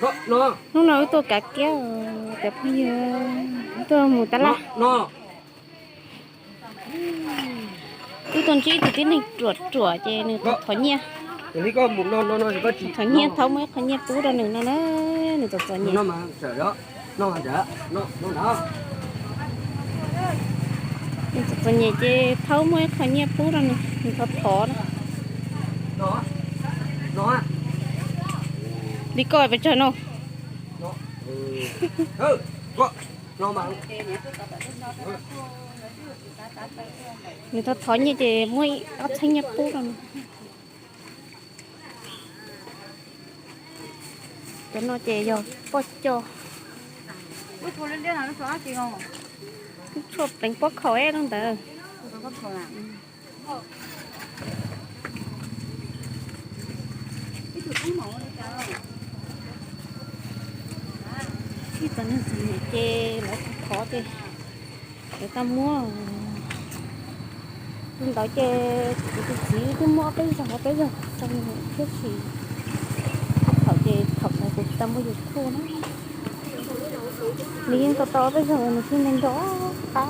Hnub no wb tuaj kav kiab, cov phooj ywg, wb tuaj mus tab laj. Wb tuaj ntsib tus tib neeg ruam ruam ces nws thov nyiaj. Thov nyiaj thaub muab ib qho nyiaj pub rau nws no na, nws txom txom nyem. Nws txom txom nyem ces thaub muab ib qho nyiaj pub rau nws, nws thov thov na. Li koj pes tsawg no? Nws thov thov nyiaj ces muab ob txheeb nyiaj pub rau nws. Cov no ces yog pob cov, tshuaj pleev pob khaum eb ntawd. Ib txog neeg txom nyem ces lawv thov ces lawv tau muab. Tus ntawd ces kuv tus txiv twb muab ob peb zaug ob peb zaug rau nws thiab, tab sis thaum ces thaum ntawd kuv tsis tau muaj YouTube na. Nws yeej tau tau ob peb zaug nws thiaj li nrog qab.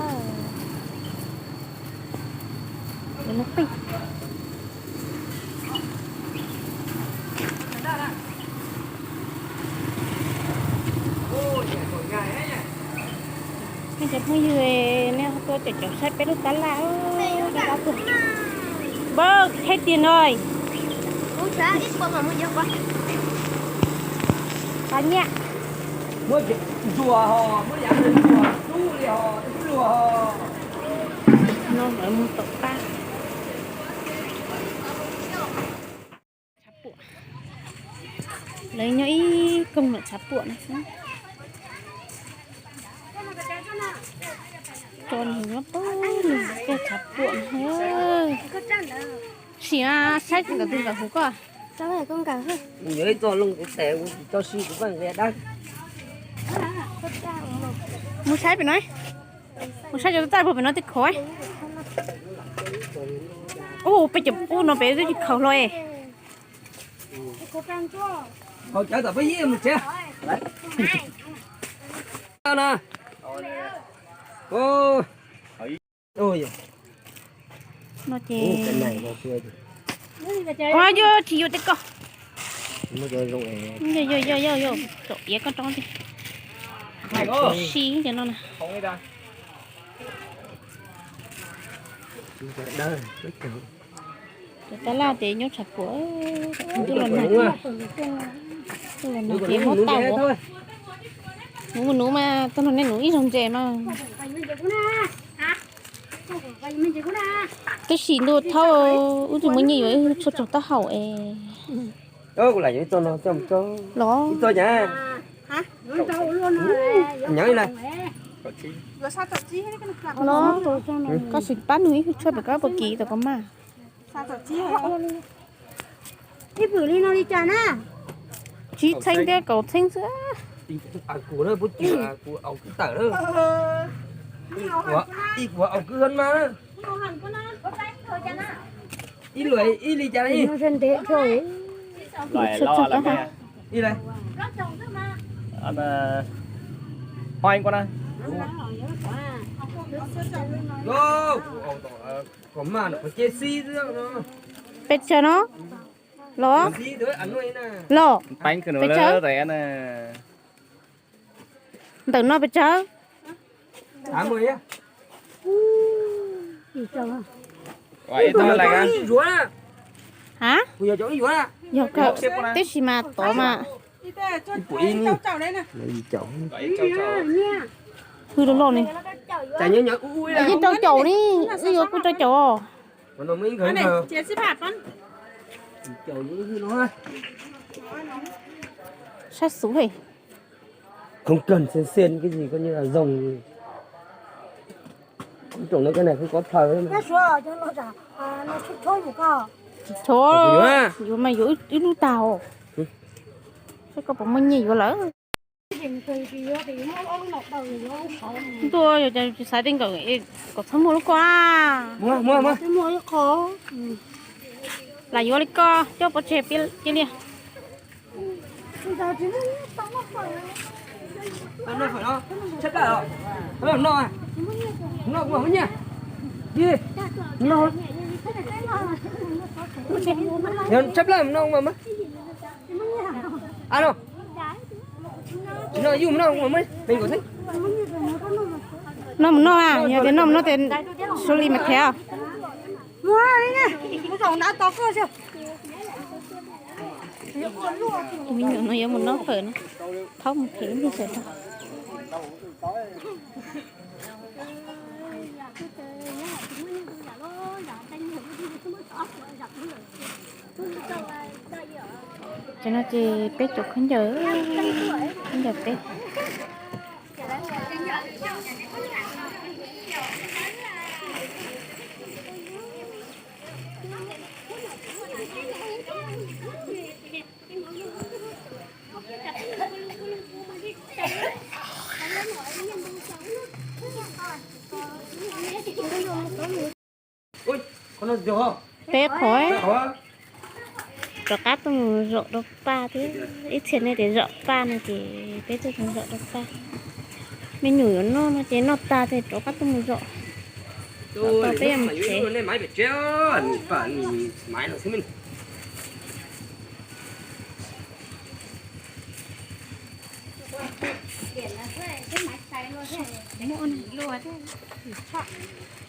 Nej cov phooj ywg, nej ho tuaj caum caum saib peb lub tab laj, dab dab tuag. Npawg, thej tiag no. Qab nyiaj. No lawv mus tom qab. Tshav puam. Lawv nyob ib koog lawm tshav puam no xwb. Tso nws nyob pab lug koj tshav puam no. Sim saib ntawm tus nkawm huv koj. Yuav ib txoj looj kuv tes kuv tsis tso si kuv paj nqia dab. Mus saib pem no. Mus saib cov txaj puag pem no tej khov. Ub, peb cov ub no pem twb tsis khaus hlo es. Haus cawv tom peb yib mus tsev. No ces ua yog tsis yuav tej ko. Yog yog yog yog, tsom iav koj roob tiag. Si cov no na. Cov tab laj ces nyob tshav puam, ntuj los nag, ntuj los nag ces muab tau. Nuv mus nuv mas, tag no nej nuv ib zaug ntses mas. Tab sis ntuj thaub, wb twb muaj nyiaj yuav ib tshuaj tsaug taub hau es. Los, los, koj sim pab nug ib tshuaj pem koj puas kiv tom koj maj. Ib pwm li no li cas na? Tsib txheeb thiab kaum txheeb xwb. Ib kuv au kwb tawm na. Ib kuv au kwb hab mas. Ib luam ib li cas ib. Kom maj no qhov ceb xib xwb no. Pes tsawg no? Los, los, pes tsawg? Ntawm no pes tsawg? Ha? Yog kawg, tib si mas tod mas. Hwj loj loj ne. Yeej rau caum ne, wb yuav kuj rau caum. Saib xub he. Không cần xiên xiên cái gì coi như là rồng. Cái chủng nó cái này không có thờ đấy mà. Tsis txhob, yuav mas yuav ib lub tag os. Saib koj puas muaj nyiaj yuav lawm. Ntuj, yog tsis xaiv tej nkawm kom txhob muaj lub ko na. Lam yuav li koj coj pov tseg cia li. Noj fawm no, tshaib plab os. Noj, noj kuv mam muab nyiaj. Noj, tshaib plab no kuv mam muab. A no, tsis noj yus no kuv mam muab me nkaus xwb. Noj mus noj, yog tias noj mus noj ces xua li mas thev. Me nyuam no yuav mus noj fawm no, thaub mus thev lub ntiag teb tag. Ces no ces peb cov khaub ncaws, khaub ncaws peb. Peb qhov rov qab tuaj mus zom rau paj thiab, ib txhia nej tias zom paj no ces peb tuaj mus zom rau paj. Me nyuam yuav noj no ces noj tas ces rov qab tuaj mus zom. Zom tas peb yuav mus tsev.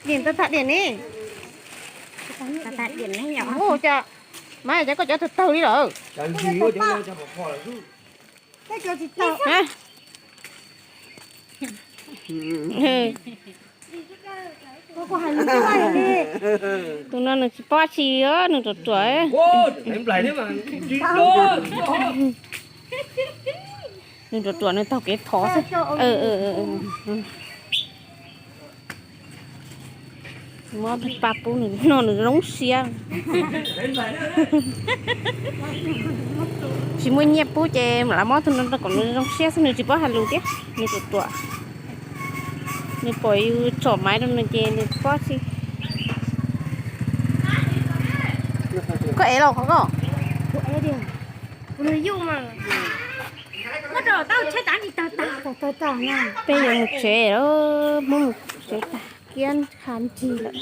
Điện tao tắt điện đi. Tao tắt điện nó nhỏ. Ui, chà. Má, chà, koj chó tawg tawg li lawm. Hả? Tus no nws tsis paub tsi, nws ruam ruam. Nws ruam ruam nws taug kev thov xwb. Muab paj pub nws noj nws zoo siab. Tsis muaj nyiaj pub ces mam li muab tus no rau kom nws zoo siab xwb, nws tsis paub hais lus thiab, nws ruam ruam. Nws pom yus tsom maiv rau nws ces nws paub tsi. Koj ev los qhov koj? Peb yuav mus tsev lawm, muab mus tsev tag kiab qha nrig lawm.